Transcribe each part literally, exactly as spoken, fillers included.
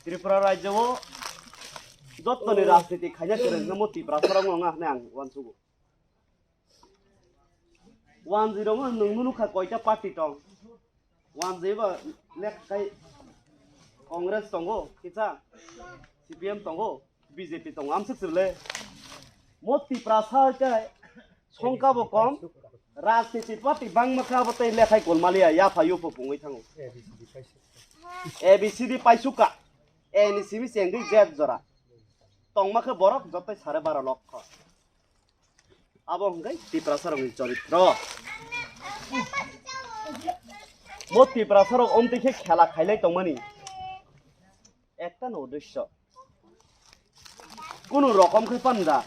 Tripura rajyo o jottoni rajniti khaina kwrwngno mo Tiprasa rok wngna hwnwi ang uansugo. Uanjwi rok nwng nukha koita party tong. Uanjwi ba lek kai Congress tongo, kisa C P M tongo, B J P tongo, amswk sirle. Mo Tiprasa kai songka bo kom, rajniti party bangma kha bo tei lekhai kolmaliya, yapha yupho pungwi thango. A B C D paisuka, A ni simi chengwi jet jora. Tongma khe borok joto sare baro lokho. Abo hwnkhe Tiprasa rokni choritro. Mo Tiprasa rok omtwi khe khela khailai tongmani. Ekta no uddesho. Kunu rokom khe panda.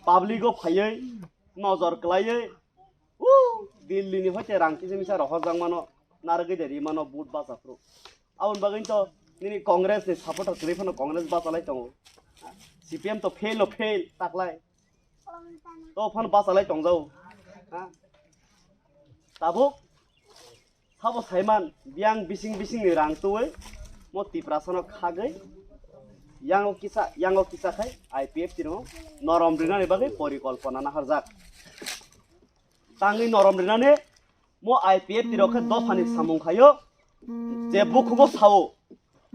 Public o phaiwi, nojor kwlaiwi, u, Delhi ni hoite rang kisa misa rohorjak mano, narwgwi de ri mano, vote bacha phuru. Aboni bagwi to nini Congress ni supporter kwrwi phano Congress bachalai tongo. C P M to fail o fail taklai. To phano bachalai tongjao. Ha? Tabuk sabo saiman biyang bising bising ni rang twi mo Tiprasa no khagwi yango kisa, yango kisa khai I P F T no norom rinani bagwi porikolpona naharjak. Tangwi norom rinani mo I P F T rok khe dophani samung khaio, je bukhugo sao,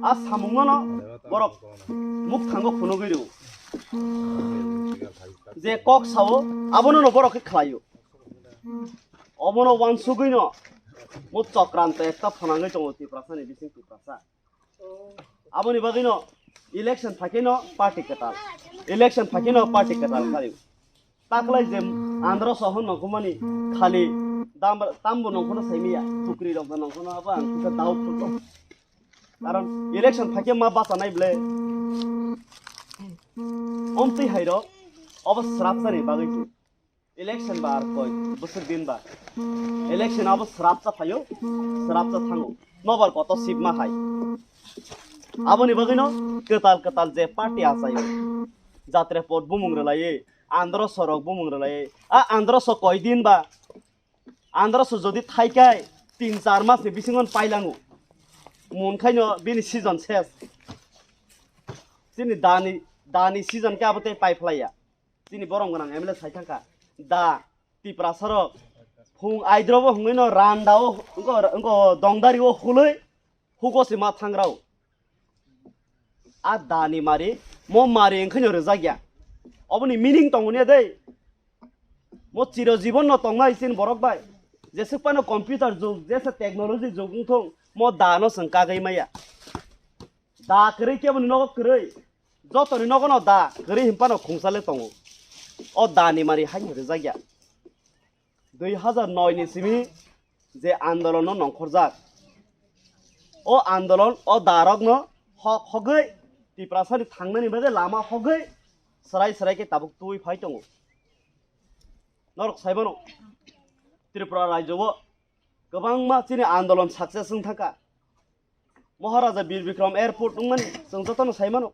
a samungno no borok mukthango phunugwi rw. Je kok sao, abono no borok khe khlaio. Obono wansugwi no mo chokranto ekta phwnangwi tongo Tiprasa ni bising Tiprasa. Aboni bagwi no election phaikhe no party kwtal, election phaikhe no party kwtal khlaio. Taklai je andro sohon nongkhormani khali dam-, tambo nongkhorno saimiya, tukri rok da nongkhorno abo ang kisa doubtful tong. Karon election phaikhe ma bachanai ble. Omtwi hai rok obo srapsani bagwi se. Election ba ar koi bosor din ba. Election abo srapsa phaio, srapsa thango. Nobar koto sibma hai. Aboni bagwi no kwtal kwtal je party achaio. Jatre pot bumung rwlaiwi, andro sorok bumung rwlaiwi. A andro so koi din ba. Andro so jodi thaikai tin char mas ni bisingo pailango. Mun khaino bini season ses. Chini dani, dani season khe abo tei pai phlaiya. Chini borom gwnang M L A sai thangkha. Da Tiprasa rok phung aidrobo hwnwi no randa o, wngko, wngko dongdari o hulwi hugo se ma thangrao. A da ni mari, mo mari wngkhe no rwjak ya. Oboni meaning tongo niya dei. Mo chiro jibon no tongnai chini borok bai. Jeswk phano computer jug, jesa technology jug wngthung, mo da no chwng kagwi maya. Da kwrwi kebo ni nogo kwrwi. Jotoni nogo no da kwrwi hinphano khungsa le tongo. O da ni mari haino rwjak ya. Dui hazar noi ni simi je andolon no nongkhorjak. O andolon o da rok no hok hogwi Tiprasa ni thangnani bagwi lama hogwi swrai swrai khe tabuk twi phai tongo. Norok sai mano Tripura rajyo o kwbangma chini andolon success wng thangkha. Maharaja Bir Bikram Airport wngmani chwng jotono sai mano.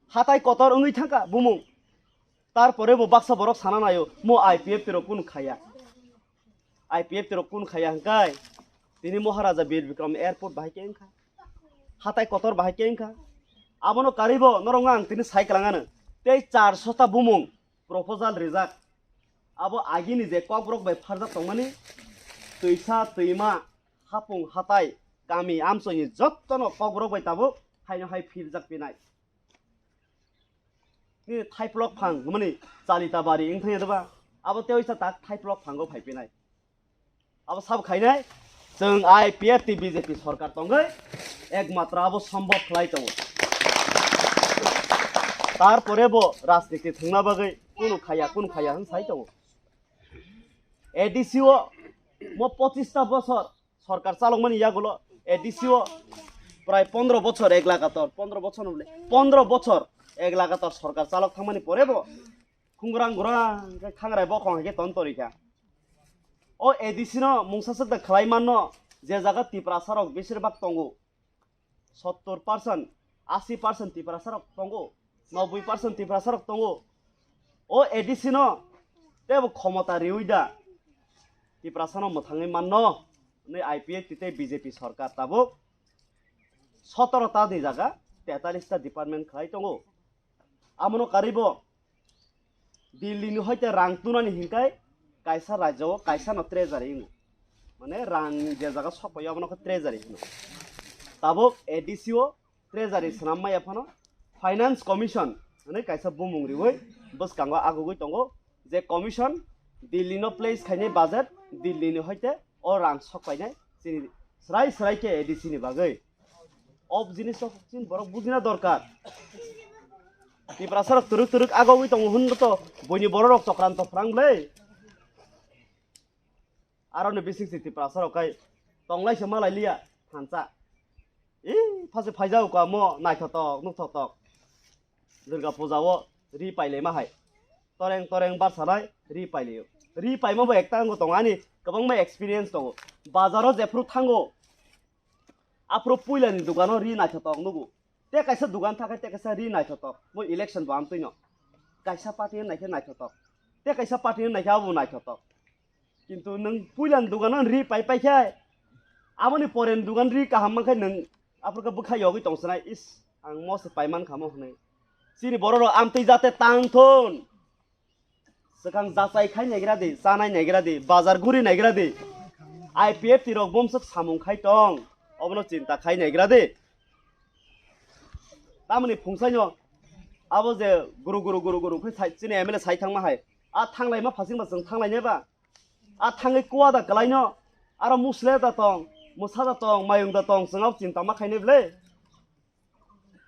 Hatai kotor wngwi thangkha bumung. Tarpore bo baksa borok sana naio, mo I P F T rok kunu khaya. I P F T rok kunu khaya hwnkhe tini Maharaja Bir Bikram Airport bahai khe wngkha. Hatai kotor bahai khe wngkha. Abono karibo norok ang tini sai kwlangano. Tei char sota bumung proposal rijak. Abo agini je kokborok bai pharjak tongmani twisa twima hapung hatai kami amchoini jottono kokborok bai tabuk haino hai philjak pinai. Nini thaiplok phang hwnmani chalita bari wngthangya doba? Abo tei oisa tak thaiplok phango phai pinai. Abo sabo khainai chwng I P F T B J P sorkar tongwi ekmatro abo sombhob khlai tongo. Tarpore bo rajniti thwngna bagwi kunu khaya, kunu khaya hwn sai tongo. A D C o mo pochista bosor sorkar chalokmani yagulo A D C o prai pondro bochor ek lagator, pondro bochor no bole, pondro bochor ek lagator sorkar chalok thangmani pore bo khungrang gurang khe khangrai bokhong hai khe ton torikha. O A D C no mungsa swk da khlai manno, je jaga Tiprasa rok besir bak tongo, sottor percent, asi percent Tiprasa rok tongo, noboi percent Tiprasa rok tongo. O A D C no tebo khomota riwi da Tiprasa no mwthangwi manno, hwnwi I P F T tei B J P sorkar tabuk sotoro ta ni jaga tetalista department khai tongo. Amono karibo Delhi ni hoite rang tunani hinkai kaisa rajyo o kaisa no treasury hingo. Mane rang je jaga sokoyo abono khe treasury hino. Tabuk A D C o treasury swnam maya phano finance commission hinwi kaisa bumung riwi bwskango agugwi tongo je commission Delhi no place khainai budget Delhi ni hoite o rang sok painai chini srai srai khe A D C ni bagwi. O jinis rok chini borok bujina dorkar. Tiprasa rok twrwk twrwk agogwi tongo hwnba to buini borok rok chokranto phrang bwle. Aroni bising si Tiprasa rok kai tonglai se malai liya thansa. Ih, phase phaijao ka mo naithotok nukthotok. Durga puja o ri pailai ma hai. Toreng toreng bar salai ri pailai. Ri paima bo ekta ngo tongo ani kwbangma experience tongo. Bazaro jephru thango. Aphuru puilani dugano ri naithotok nugo. Te kaisa dugan thakai te kaisa ri naithotok. Mo election bo amtwino. Kaisa party naikhe naithotok. Te kaisa party naikhe abo naithotok. Kintu nwng puilani dugano ri pai pai khe aboni poreni dugan ri kaham mankhe nwng aphuru khe bwkha yogwi tongsanai is ang mo se paiman khamo hwnwi. Chini borok rok amtwi jate tang thun. Swkang jachai khai naigra di, chanai naigra di, bazar guri naigra di. I P F T rok bumswk samung khai tong, obono chinta khai naigra di. Tamoni phungsaino abo je guru guru guru guru khai sai chini M L A sai thangma hai. A thanglai ma phasing ba chwng thanglai nai ba. A thangwi kuwa da kwlai no. Aro musle da tong, musa da tong, mayung da tong, chwng abo chinta ma khai nai ble.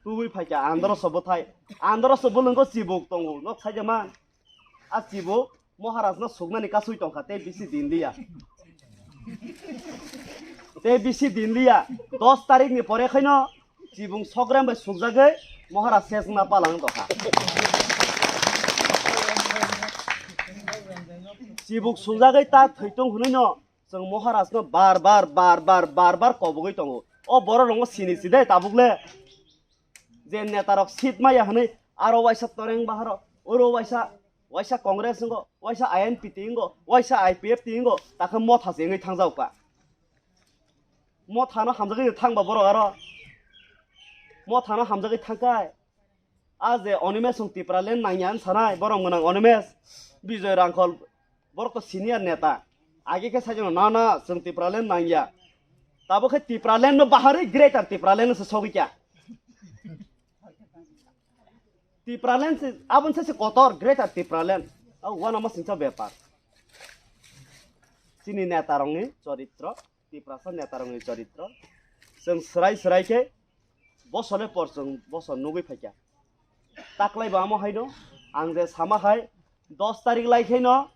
Tubui phaikha andro so bwthai. Andro so bwlwngo chibuk tongo. Nok saija man. A chibuk Maharaj no suknani kasui tongkha tei bisi din liya. Tei bisi din liya. Dos tarik ni pore khaino chibung sokram bai sukjagwi Maharaj sesna palang tongkha. Chibuk sukjagwi ta thwitong hwnwi no Chwng Maharaj no bar bar bar bar bar bar kobogwi tongo. O borok rokno sini si de tabuk le. Je neta rok seat maya hwnwi aro waisa toreng baharo, oro waisa, waisa Congress wngo, waisa I N P T wngo, waisa I P F T wngo, takhe motha se wngwi thangjak ka. Motha no hamjagwi thangba borok aro. Motha no hamjagwi thangkai. A je Animesh chwng Tipraland nangya wng sanai, borok mwnang Animesh, Bijoy Rangkhol, borok to senior neta. Age khe sai jano, "Na, na, chwng Tipraland nangya." Tabuk khe Tipraland no baharwi Greater Tipraland se sogwi kya. Tipraland se, aboni se, se kotor Greater Tipraland. A wana ma singcha bepar. Chini neta rokni choritro. Tiprasa netarokni choritro. Chwng swrai swrai khe bosole por chwng bosol nugwi phaikha. Taklai bo amo haino ang je sama hai dos tarik lai khaino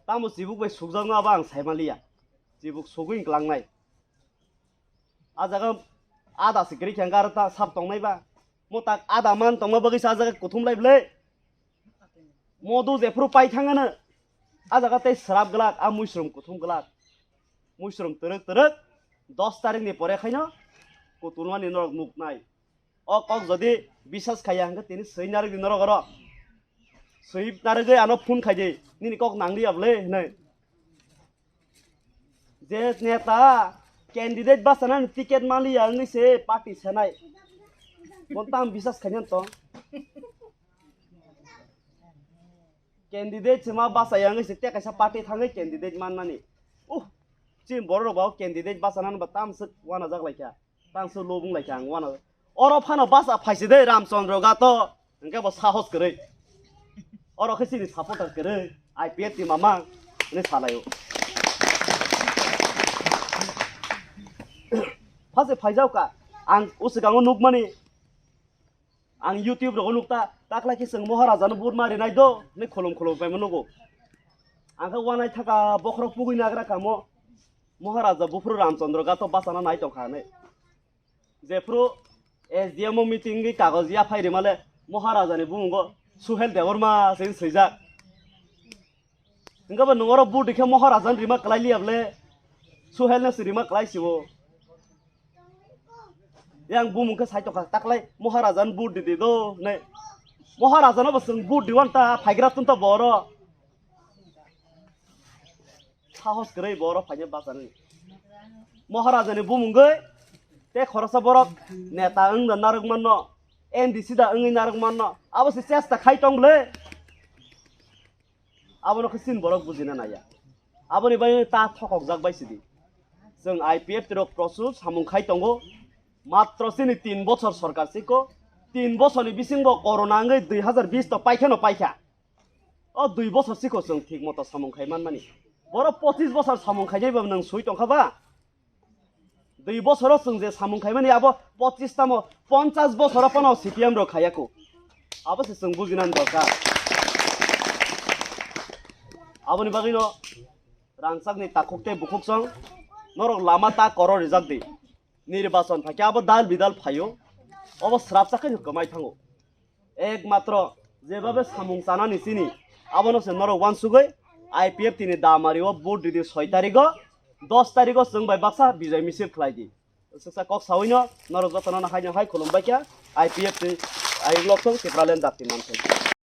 tamo chibuk bai sukjakno abo ang saimaliya. Chibuk sugwi wngklangnai. A jaga ada se kwrwi khe ang aro ta sap tongnai ba. Mo tak ada man tongma bagwi sa jaga kuthum lai bwle. Modu jephuru pai thangano, a jaga tei srap glak, a muisrom kuthum glak. Muisrom twrwk twrwk, dos tarik ni pore khaino kutulmani norok nuknai. O kok jodi bisas khaiya hwnkhe tini swi narwk di norok oro. Swi narwgwi ano phone khai di, nini kok nang liya bwle hinwi. Je neta candidate bachanani ticket manliya wngwi se party senai. Bo tamo bisas khaina tong. Candidate se ma bachaya wngwi se tei kaisa party thangwi candidate mannani. Uh, chini borok rok bo candidate bachanani ba tamswk wanajak laikha. Tangso lobung lai kha ang uanw. Oro phano basa phaisi de Ramchandra Gato. Hwnkhe bo sahos kwrwi. Oro khe chini supporter kwrwi. I P F T mamang. Hwnwi salaio. Phase phaijao ka. Ang uswkango nukmani. Ang YouTube rogo nukta. Taklai khe chwng Maharaja no vote ma rinai do. Hwnwi khulum khulum paima nugo. Ang khe uanai thaka bokhorok pugui nagra kamo. Maharaja buphuru Ramchandra Gato bachana nai tongkha hwnwi. Jephru S D M o meeting gwi kagoj ya phai rimale Maharaja ni bumungo Suhel Debbarma se swijak. Hwnkhe bo nwng oro vote rikhe Maharaja ni rima kwlai liya bwle. Suhel no se rima kwlai sibo. Yang bumung khe sai tongkha taklai Maharaja ni vote di di do hwnwi. Maharaja no bo chwng vote di wan ta phaigra tun ta bo oro. Sahos kwrwi bo oro phaina bachani. Maharajani bumungwi Te khoroksa borok neta wng da narwk manno, N D C da wngwi narwk manno, abo se chesta khai tong bwle. Abono khe chini borok bujina naiya. Aboni bagwi ta thokokjak bai sidi. Chwng I P F T rok prochur samung khai tongo. Matro chini tin bochor sorkar siko. Tin bochorni bisingo corona wngwi dui hazar bis to paikha no paikha. O dui bochor siko chwng thik moto samung khai manmani. Boro pochis bochor samung khainai ba nwng sui tongkha ba? Dui bochoro chwng je samung khaimani abo pochis tamo ponchas bochoro pono C P M rok khaiya ko. Abo se chwng bujinani dorkar. Aboni bagwino rangchakni takhuk tei bukhuk chwng norok lama ta koro rijak di. Nirbachon phaikhe abo dal bidal phaio. Obo srapsa khe kwmai thango. Ekmatro jebabe samung chanani chini, abono se norok uansugwi I P F T ni damari o vote ridi soi tarigo, dos tarigo chwng bai baksa bijoi misil khlai di. Swksa kok sawino norok jotono no haino hai khulumbai kha I P F T ayuk loksong Tipraland jati manthai.